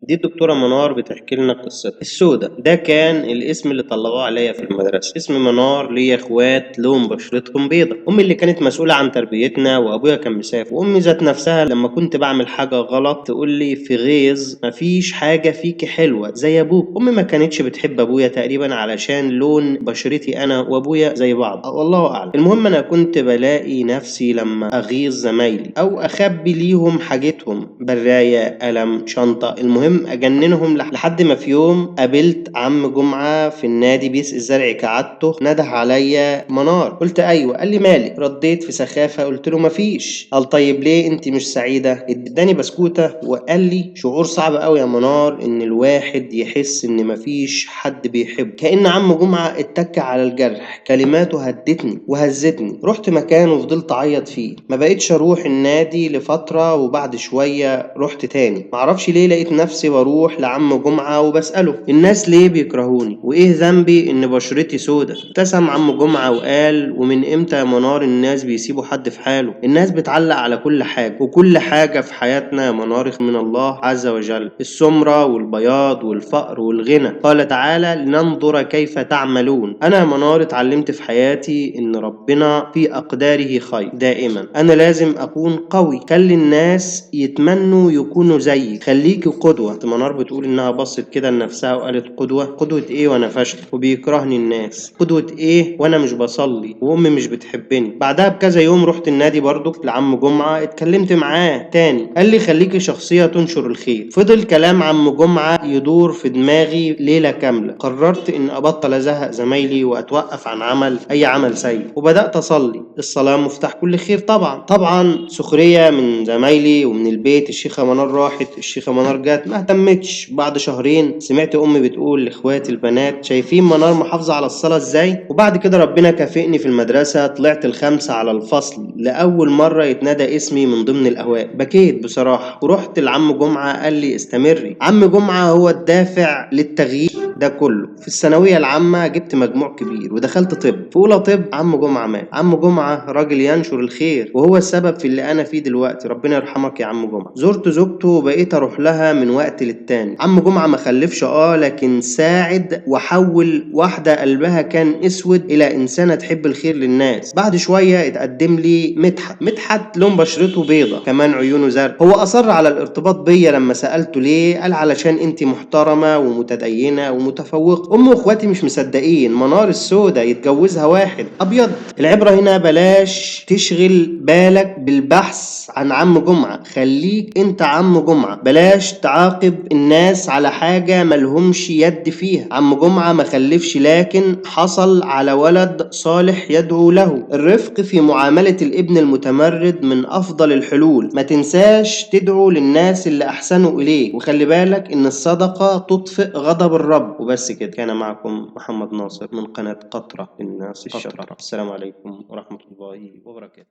دي الدكتورة منار بتحكي لنا قصتها. السودة ده كان الاسم اللي طلعوه عليا في المدرسة. اسم منار ليا اخوات لون بشرتهم بيضة. امي اللي كانت مسؤولة عن تربيتنا، وابويا كان مسافر، وامي ذات نفسها لما كنت بعمل حاجة غلط تقول لي في غيظ مفيش حاجة فيك حلوة زي ابوك. امي ما كانتش بتحب ابويا تقريبا علشان لون بشرتي انا وابويا زي بعض، والله اعلم. المهم انا كنت بلاقي نفسي لما اغيظ زمايلي او اخبي ليهم حاجتهم، براية، قلم، شنطة، المهم اجننهم. لحد ما في يوم قابلت عم جمعة في النادي بيسقي الزرع كعادته، نده عليا منار، قلت ايوه، قال لي مالك؟ رديت في سخافة قلت له مفيش. قال طيب ليه انت مش سعيدة؟ اداني بسكوتة وقال لي شعور صعب قوي يا منار ان الواحد يحس ان مفيش حد بيحبه. كأن عم جمعة اتك على الجرح، كلماته هدتني وهزتني. رحت مكان وفضلت اعيط فيه، ما بقيتش اروح النادي لفترة، وبعد شوية رحت تاني، معرفش ليه لقيت نفسي بروح لعم جمعة وبسأله الناس ليه بيكرهوني وايه ذنبي ان بشرتي سودة. ابتسم عم جمعة وقال ومن امتى يا منار الناس بيسيبوا حد في حاله؟ الناس بتعلق على كل حاجة، وكل حاجة في حياتنا يا منار من الله عز وجل، السمرة والبياض والفقر والغنى. قال تعالى لننظر كيف تعملون. انا يا منار اتعلمت في حياتي ان ربنا في اقداره خير دائما. انا لازم اكون قوي، خلي الناس يتمنوا يكونوا زيي، خليكي قدوة. منار بتقول انها بصت كده لنفسها وقالت قدوة؟ قدوة ايه وانا فاشلة وبيكرهني الناس؟ قدوة ايه وانا مش بصلي وامي مش بتحبني؟ بعدها بكذا يوم رحت النادي برضو لعم جمعة، اتكلمت معاه تاني، قال لي خليكي شخصية تنشر الخير. فضل كلام عم جمعة يدور في دماغي ليلة كاملة. قررت ان ابطل ازهق زمايلي واتوقف عن عمل اي عمل سيء، وبدأت اصلي. الصلاة مفتاح كل خير طبعا. طبعا سخرية من زمايلي ومن البيت، الشيخة منار راحت، الشيخة منار جت، ما اهتمتش. بعد شهرين سمعت امي بتقول لاخواتي البنات شايفين منار محافظة على الصلاة ازاي؟ وبعد كده ربنا كافئني في المدرسة، طلعت الخمسة على الفصل لأول مرة يتنادى اسمي من ضمن الأوائل. بكيت بصراحة ورحت لعم جمعة قال لي استمري. عم جمعة هو الدافع للتغيير ده كله. في الثانوية العامة جبت مجموع كبير ودخلت طب. في أولى طب عم جمعة مات. عم جمعة راجل ينشر الخير وهو السبب في اللي أنا فيه دلوقتي، ربنا يرحمك يا عم جمعة. زرت زوجته وبقيت أروح لها من وقت للتاني. عم جمعة ما خلفش لكن ساعد وحول واحدة قلبها كان أسود إلى إنسانة تحب الخير للناس. بعد شوية اتقدم لي مدحت. مدحت لون بشرته بيضة كمان عيونه زرق. هو أصر على الارتباط بيا لما سألته ليه، قال علشان أنت محترمة ومتدينة ومتفوقة. أم وإخواتي مش مصدقين منار السودة يتجوزها واحد أبيض. العبرة هنا بلاش تشغل بالك بالبحث عن عم جمعة، خليك أنت عم جمعة، بلاش تعاقب الناس على حاجة ملهمش يد فيها. عم جمعة ما خلفش لكن حصل على ولد صالح يدعو له. الرفق في معاملة الابن المتمرد من أفضل الحلول. ما تنساش تدعو للناس اللي أحسنوا إليك، وخلي بالك إن الصدقة تطفئ غضب الرب. وبس كده، كان معكم محمد ناصر من قناة قطرة للناس الشاطرة. السلام عليكم ورحمة الله وبركاته.